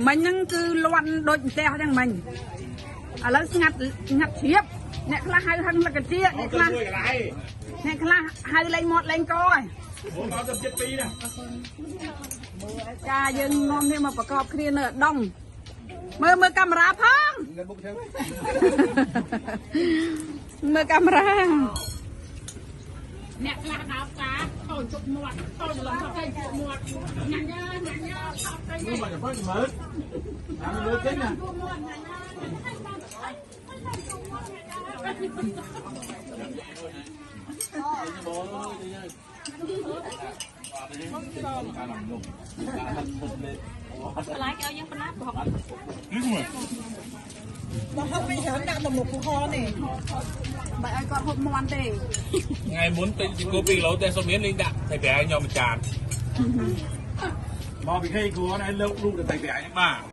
មិញហ្នឹងគឺលាន់ដូចផ្ទះហ្នឹងមិញឥឡូវស្ងាត់ស្ងាត់ជ្រាបអ្នកខ្លះហៅហឹងលកជាអ្នកខ្លះអ្នកខ្លះហៅលេងមាត់លេងកហើយ មកទៅចិត្តពីរណា ចាយើងនាំគ្នាមកប្រកបគ្នានៅដងមើលមើលកាមេរ៉ាផងមើលកាមេរ៉ា អ្នកខ្លះដើរផ្សារតូចជប់មាត់តូចឡងទៅជប់មាត់ញ៉ាំញ៉ាំញ៉ាំញ៉ាំថប់ទៅ មើលមកទៅមើលតាមលើចេញណា បន្លាយគេឲ្យយើងប៉ុណ្ណាប្រហុក បើហុកពីច្រើនដាក់តែមុខខនេះ បើឲ្យគាត់ហូបមាន់ទេ ថ្ងៃមុនទិញជីគោ2គីឡូតែសុំមានលេងដាក់តែប្រែខ្ញុំមួយចាន មកពីខេគ្រូណែលើករូបទៅតែប្រែ បាទ។